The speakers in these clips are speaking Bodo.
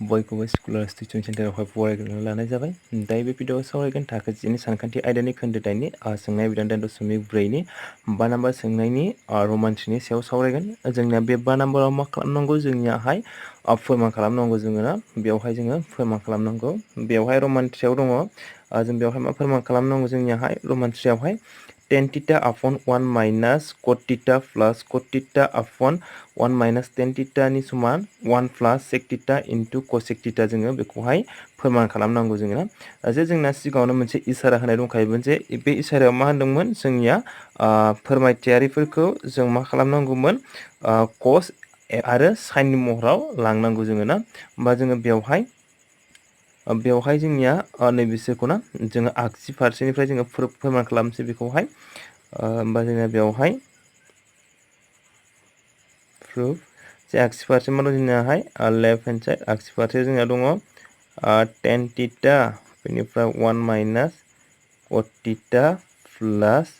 बयखौबो स्कुलार टिउसन सेन्टारावहाय फरायग्रोनो लानाय जाबाय। दायो बे भिडिअआव सावरायगोन थाखो 10 नि सानखान्थि आयदानि खोन्दो 8 नि सोंनाय बिधान 8.4 नि 5 नाम्बार सोंनायनि रमान्टिकनि सायाव सावरायगोन। जोंनिया बे 5 नाम्बाराव मा खालामनांगौ, जोंनियाहाय फोरमान खालामनांगौ। जोङो ना बेवहाय जोङो फोरमान खालामनांगौ। बेवहाय रमान्टिकआव दङ, जों बेवहाय मा फोरमान खालामनांगौ, जोंनियाहाय रमान्टिकआवहाय tan theta upon 1 minus cot theta plus cot theta upon 1 minus tan theta नि समान 1 plus sec theta into cosec theta जोङो बेखौहाय फोरमान खालामनांगौ। जोङो ना जे जोंना सिगाङावनो मोनसे इसारा होनाय दंखायोमोन, जे बे इसारायाव मा होनदोंमोन, जोंनिया फोरमायथियारिफोरखौ जों मा खालामनांगौमोन, कस आरो साइननि महराव लांनांगौ। जोङो ना होमबा जोङो बेवहाय जोंनिया नैबेसोरखौ ना जोङो आगसि फारसेनिफ्राय जोङो फोरमान खालामसै बेखौहाय। होमबा जोङो बेवहाय प्रुफ जे आगसि फारसे मा दं जोंनियाहाय लेफ्ट हेन्ड साइड आगसि फारसे जोंना दङ tan theta, बेनिफ्राय 1 माइनास cot theta प्लास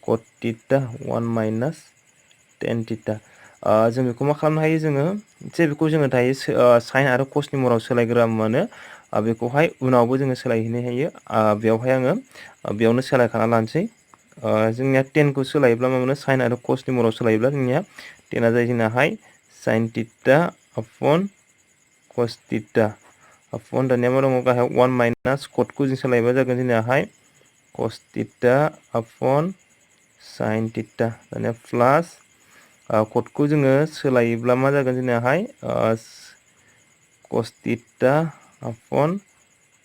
cot theta 1 minus tan theta। जों बेखौ मा खालामनो हायो, जोङो जे बेखौ जोङो दायो साइन आरो कसनि महराव सोलायग्रोआमानो बेखौहाय उनावबो जोङो सोलायहैनो हायो। बेवहाय आङो बेयावनो सोलायखाना लानोसै। जोंनिया 10 खौ सोलायोब्ला मा मोनो, साइन आरो कसनि महराव सोलायोब्ला जोंनिया 10 आ जायो जोंनाहाय साइन थीटा अपन कस थीटा अपन दानिया मा दङ गाहायाव 1 माइनास कटखौ जों सोलायोबा जागोन जोंनियाहाय कस थीटा अपन साइन थीटा, दानिया प्लास कटखौ जोङो सोलायोब्ला मा जागोन जोंनियाहाय कस थीटा अपन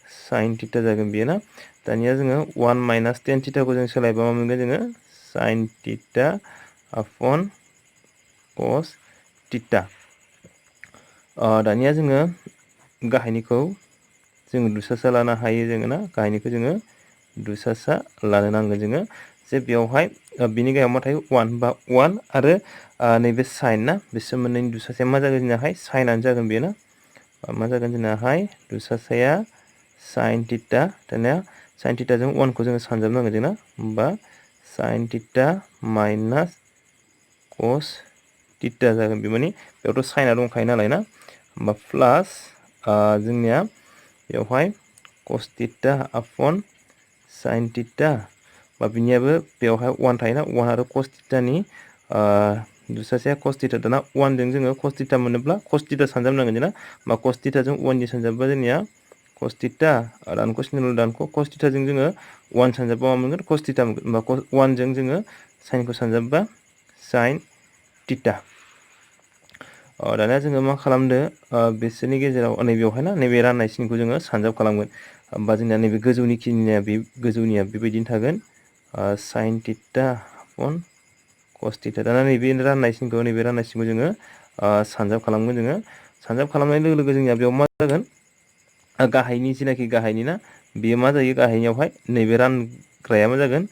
साइन थीटा जागोन बेयो ना। दानिया जोङो 1 माइनास tan थीटाखौ जों सोलायबा मा मोनगोन, जोङो साइन थीटा अपन कस थीटा। दानिया जोङो गाहायनिखौ जोङो दुसासा लानो हायो। जोङो ना गाहायनिखौ जोङो दुसासा लानो नांगोन। जोङो जे बेवहाय बिनि गाहायाव मा थायो 1 बा 1 आरो नैबे साइन ना, बिसोर मोननैनि दुसासाया मा जागोन जोंनाहाय साइनानो जागोन बेयो ना। मा जागोन जोंनाहाय दुसासाया साइन थीटा। दानिया साइन थीटाजों 1 खौ जोङो सानजाबनांगोन जोंना, होमबा sine theta minus cos theta जागोन बे, माने बेयावथ' साइना दंखायो नालाय ना। होमबा प्लास जोंनिया बेवहाय कस थीटा अपन साइन थीटा, बा बिनियाबो बेवहाय 1 थायोना, 1 आरो कस थीटानि दुसासाया कस थीटा। दाना 1 जों जोङो कस थीटा मोनोब्ला कस थीटा सानजाबनांगोन जोंना, होमबा कस थीटाजों 1 जों सानजाबबा जोंनिया कस थीटा, दानख' सिन दानख' कस थीटाजों जोङो 1 सानजाबबा मा मोनगोन, कस थीटा मोनगोन। होमबा 1 जों जोङो साइनखौ सानजाबबा साइन थीटा। दानिया जोङो मा खालामदो, बिसोरनि गेजेराव नैबेयावहाय ना नैबे राननाय सिनखौ जोङो सानजाब खालामगोन। होमबा जोंना नैबे गोजौनि गोजौनिया बेबायदिनो थागोन साइन थीटा अपन कस थीटा। दाना नैबे राननाय सिनखौ जोङो सानजाब खालामगोन। जोङो सानजाब खालामनाय लोगो लोगो जोंनिया बेयाव मा जागोन, गाहायनि जिनाखि गाहायनि ना, बेयो मा जायो, गाहायनियावहाय नैबे रानग्राया मा जागोन,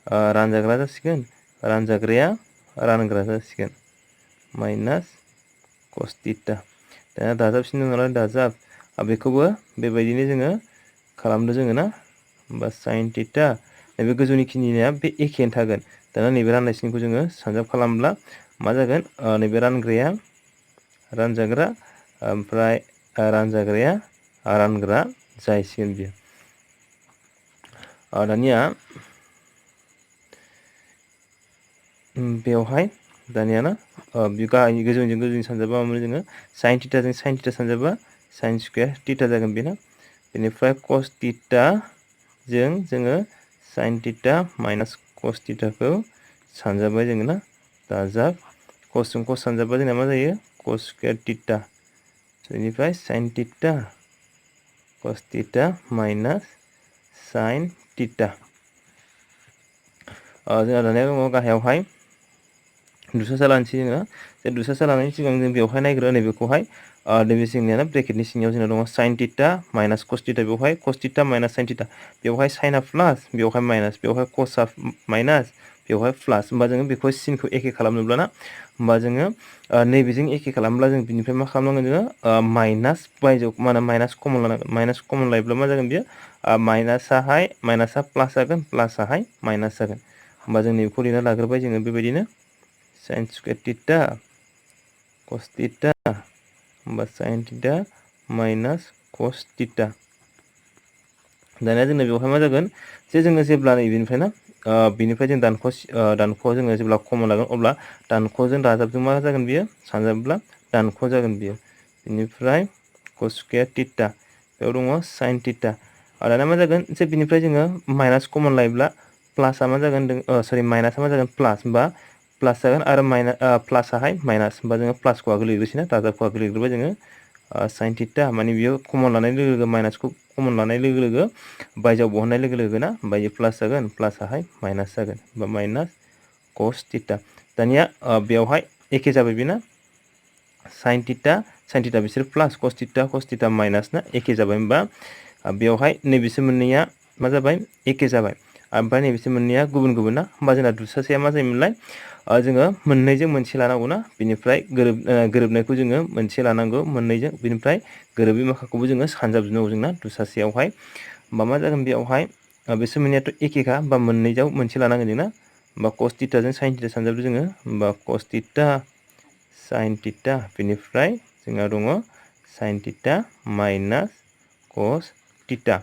रानजाग्रा जासिगोन, रानजाग्राया रानग्रा जासिगोन माइनास कस थीटा। दाना दाजाबसिन दं नालाय दाजाब, बेखौबो बेबायदिनो जोङो खालामदो जोङो ना। होमबा साइन थीटा, नैबे गोजौनि खिनिया बे एखेयानो थागोन। दाना नैबे राननाय सिनखौ जोङो सानजाब खालामब्ला मा जागोन, नैबे रानग्राया रानजाग्रा, ओमफ्राय रानजाग्राया रानग्रा जाहैसिगोन बियो। दानिया बेवहाय दानिया ना गाहायनि गोजौनि सानजाबा मा मोनो जोङो, साइन थीटाजों साइन थीटा सानजाबा साइन स्कुवेर थीटा जागोन बेना। बेनिफ्राय कस थीटाजों जोङो साइन थीटा माइनास कस थीटाखौ सानजाबाय जोङो ना, दाजाब कसजों कस सानजाबा जोंना मा जायो, कस स्कुवेर थीटा। बेनिफ्राय sine theta cos theta minus sine theta. जोंहा दानिया दङ गाहायावहाय दुसासा लानोसै जोङो। जे दुसासा लानायनि सिगां जों बेवहाय नायग्रो नैबेखौहाय, नैबे जोंनिया ब्रेकेटनि सिङाव जोंना दङ sine theta minus cos theta. बेवहाय cos theta minus sine theta, बेवहाय साइना प्लास, बेवहाय माइनास, बेवहाय कसआ माइनास, बेवहाय प्लास। होमबा जोङो बेखौ सिनखौ एखे खालामनोब्ला ना, होमबा जोङो नैबेजों एखे खालामब्ला जों बिनिफ्राय मा खालामनांगोन, जोङो माइनास बायजोआव मा होनो माइनास कमन लानांगोन। माइनास कमन लायोब्ला मा जागोन बेयो, माइनासा प्लास जागोन, प्लासाहाय माइनास जागोन। होमबा जों नैबेखौ लिरना लाग्रोबाय जोङो बेबायदिनो sine square theta cos theta होमबा sine theta minus cos theta. दानिया जोंना बेवहाय मा जागोन जे जोङो जेब्ला नैबेनिफ्राय ना बिनिफ्राय जों दानख'आव जोङो जेब्ला कमन लागोन अब्ला दानख'जों दाजाबजों मा जागोन बियो सानजाबोब्ला दानख' जागोन बियो। बेनिफ्राय कस स्कुवेर थिटा बेयाव दङ साइन थिटा। दाना मा जागोन जे बिनिफ्राय जोङो माइनास कमन लायोब्ला प्लासआ मा जागोन सरि माइनासआ मा जागोन प्लास बा प्लास जागोन आरो प्लासआहाय माइनास होमबा जोङो प्लासखौ आगोल लिरग्रोसैना दाजाबखौ आगोल लिरग्रोबाय जोङो साइन थिटा माने बियो कमन लानाय लोगो लोगो माइनासखौ कमन लानाय लोगो लोगो बायजोआव बहननाय लोगो लोगो ना ओमफ्राय प्लास जागोन प्लासआहाय माइनास जागोन बा माइनास कस थिटा। दानिया बेवहाय एखे जाबाय बेना साइन थिटा बिसोर प्लास कस थिटा माइनास ना एखे जाबाय होमबा बेवहाय नैबेसोर मोननैया मा जाबाय एखे जाबाय ओमफ्राय नैबेसोर मोननैया गुबुन गुबुन ना होमबा जोंना दुसासेया मा जायोमोनलाय जोङो मोननैजों मोनसे लानांगौ ना बिनिफ्राय गोरोबनायखौ जोङो मोनसे लानांगौ मोननैजों बिनिफ्राय गोरोबै माखाखौबो जोङो सानजाबजोबनांगौ जोंना दुसासेयावहाय होमबा मा जागोन बेयावहाय बिसोर मोननैयाथ' एखेखा होमबा मोननैजों मोनसे लानांगोन जोंना होमबा कस थिटाजों साइन थिटा सानजाबदो जोङो होमबा कस थिटा साइन थिटा बेनिफ्राय जोंहा दङ sine theta minus cos theta.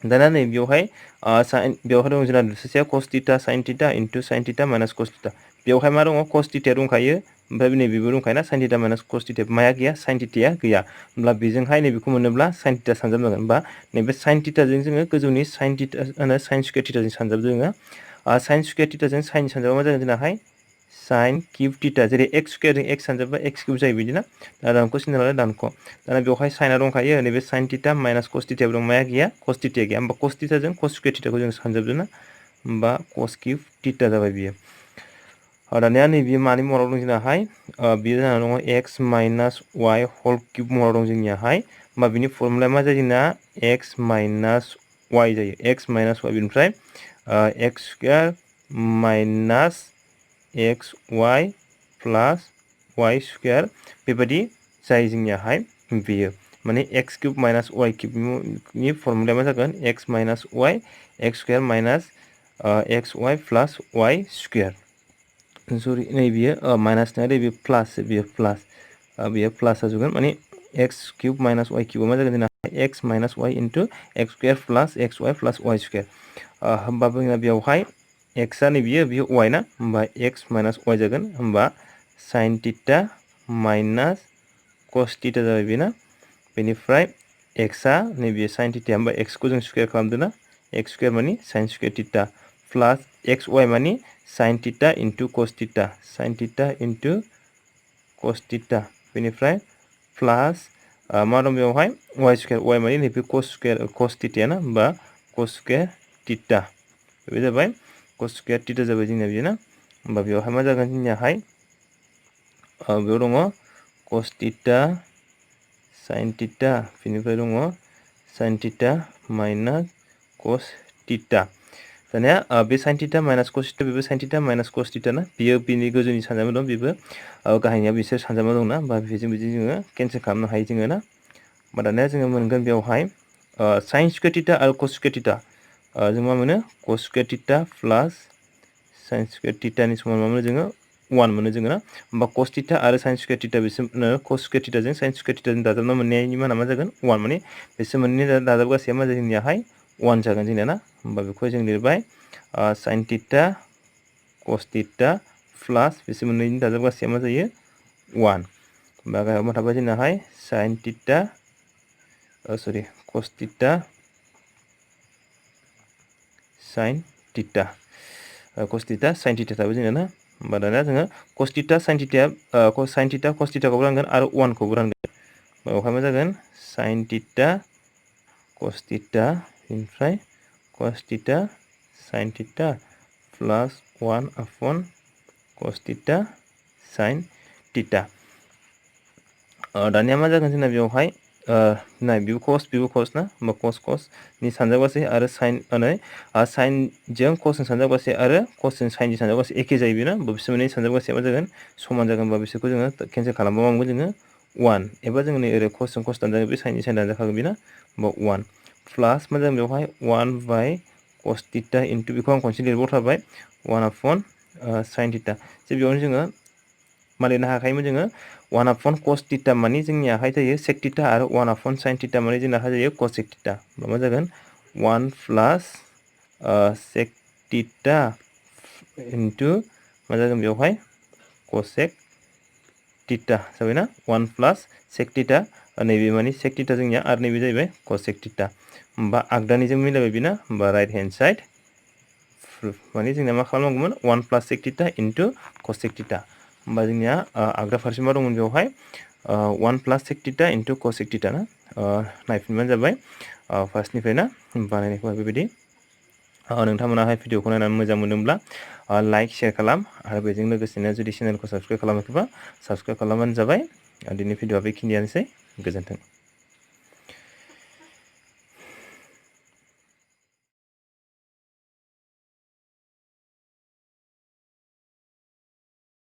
दाना नै बेवहाय बेवहाय दङ जोंना दुसासेया cos theta sine theta into sine theta minus cos theta. बेवहाय मा दङ कस थिटाया दंखायो ओमफ्राय नैबेबो दंखायोना sine theta minus cos theta माया गैया साइन थिटाया गैया होमब्ला बेजोंहाय नैबेखौ मोनोब्ला साइन थिटा सानजाबनांगोन होमबा नैबे साइन थिटाजों जोङो गोजौनि साइन थिटा साइन स्कुवेर थिटाजों सानजाबदों जोङो साइन स्कुवेर थिटाजों साइन सानजाबा मा जागोन जोंनाहाय साइन किउब थिटा जेरै एक्स स्कुवेरजों एक्स सानजाबा एक्स किउब जायो बिदिना दानख' सिन नालाय दानख' दाना बेवहाय साइना दंखायो नैबे साइन थिटा माइनास कस थिटायाबो दं माया गैया कस थिटाया गैया होमबा कस थिटाजों कस स्कुवेर थिटाखौ जों सानजाबदों ना होमबा कस किउब थिटा जाबाय बियो। दानिया नैबे मानि महराव दं जोंनाहाय बियो जोंना दङ एक्स माइनास वाइ हल किउब महराव दं जोंनियाहाय होमबा बिनि फर्मुलाया मा जायो जोंना एक्स माइनास वाइ जायो एक्स माइनास वाइ बिनिफ्राय एक्स स्कुवेर माइनास एक्स वाइ प्लास वाइ स्कुवेर बेबायदि जायो जोंनियाहाय बेयो माने एक्स किउब माइनास वाइ किउबनि फर्मुलाया मा जागोन एक्स माइनास वाइ एक्स स्कुवेर माइनास एक्स वाइ प्लास वाइ स्कुवेर सरि नै बियो माइनास नङा दे बियो प्लास बियो प्लास जाजोबगोन माने एक्स किउब माइनास वाइ किउबा मा जागोन जोंना एक्स माइनास वाइ इन्टु एक्स स्कुवेर प्लास एक्स वाइ प्लास वाइ स्कुवेर होमबाबो जोंना बेवहाय एक्सआ नै बियो वाइ ना होमबा एक्स माइनास वाइ जागोन होमबा sine theta minus cos theta जाबाय बेना बेनिफ्राय एक्सआ नैबे साइन थिटा होमबा एक्सखौ जों स्कुवेर खालामदों ना एक्स स्कुवेर मानि साइन स्कुवेर थिटा प्लास एक्स वाइ मानि साइन थिटा इन्टु कस theta sine theta into cos theta बेनिफ्राय प्लास मा दं बेवहाय वाइ स्कुवेर वाइ मानि नैबे कस थिटाया ना होमबा कस स्कुवेर थिटा बे जाबाय कस स्कुवेर थिटा जाबाय जोंनिया बियो ना होमबा बेवहाय मा जागोन जोंनियाहाय बेयाव दङ कस थिटा साइन थिटा बेनिफ्राय दङ sine theta minus cos theta. दानिया बे sine theta minus cos theta बेबो sine theta minus cos theta ना बियो बिनि गोजौनि सानजामा दं बेबो गाहायनिया बिसोर सानजामा दंना होमबा बेजों बिदि जोङो केन्सेल खालामनो हायो जोङो ना होमबा दानिया जोङो मोनगोन बेवहाय साइन स्कुवेर थिटा आरो कस स्कुवेर थिटा जों मा मोनो कस स्कुवेर थिटा प्लास साइन स्कुवेर थिटानि समान मा मोनो जोङो 1 मोनो जोङो ना होमबा कस थिटा आरो साइन स्कुवेर थिटा बिसोरनो कस स्कुवेर थिटाजों साइन स्कुवेर थिटाजों दाजाबना मोननायनि माना मा जागोन 1 माने बिसोर मोननै दाजाब गासैया मा जायो जोंनियाहाय 1 जागोन जोंनिया ना होमबा बेखौ जों लिरबाय साइन थिटा कस थिटा प्लास बिसोर मोननैनि दाजाब गासैया मा जायो 1 होमबा गाहायाव मा थाबाय जोंनाहाय साइन थिटा सरि कस theta sine theta sine theta थाबाय जोंना ना होमबा दानिया जोङो कस थिटा साइन थिटा कस थिटाखौबो रानगोन आरो 1 खौबो रानगोन बेवहाय मा जागोन साइन थिटा कस थिटा बेनिफ्राय कस थिटा साइन थिटा प्लास 1 अपन कस थिटा साइन थिटा। दानिया मा जागोन जोंना बेवहाय नाय बिबो कस ना होमबा कसनि सानजाबगासै आरो साइनजों कसजों सानजाबगासै आरो कसजों साइनजों सानजाबगासै एखे जायो बेना बिसोर मोननै सानजाबगासैया मा जागोन समान जागोन होमबा बिसोरखौ जोङो केन्सेल खालामबा मा मोनगोन जोङो 1 एबा जों नै ओरै कसजों कस दानजागोन बे साइनजों साइन दानजाखागोन बेना होमबा 1 प्लास मा जागोन बेवहाय 1 बाय कस थिटा इन्टु बेखौ आं खनसे लिरबावथारबाय 1 अपन साइन थिटा जे बेयावनो जोङो मा लिरनो हाखायोमोन जोङो 1/cos थीटा माने जोंनि आखाइ जायो sec थीटा आरो 1/sin थीटा माने जोंना आखाइ जायो cosec थीटा। मा जागोन 1 + sec थीटा इनटु मा जागोन बेवहाय cosec थीटा जाबायना 1 + sec थीटा नैबे माने sec थीटा जोंनिया आरो नैबे जाहैबाय cosec थीटा। होमबा आगदानिजों मिलायबाय बिना होमबा राइट हेन्ड साइड माने जोंना मा खालामनांगौमोन 1 + sec theta into cosec theta. होमबा जोंनिया आगदा फारसे मा दंमोन बेवहाय 1 + sec theta into cosec theta ना नायफिनबानो जाबाय फार्स्टनिफ्राय ना बानायनायखौ बेबायदि नोंथांमोनाहाय भिडिअखौ नायनानै मोजां मोनदोंब्ला लाइक शेयार खालाम आरो बेजों लोगोसेनो जुदि चेनेलखौ साबस्क्राइब खालामाखैबा साबस्क्राइब खालामबानो जाबाय। दिनै भिडिअआ बेखिनियानोसै गोजोन्थों।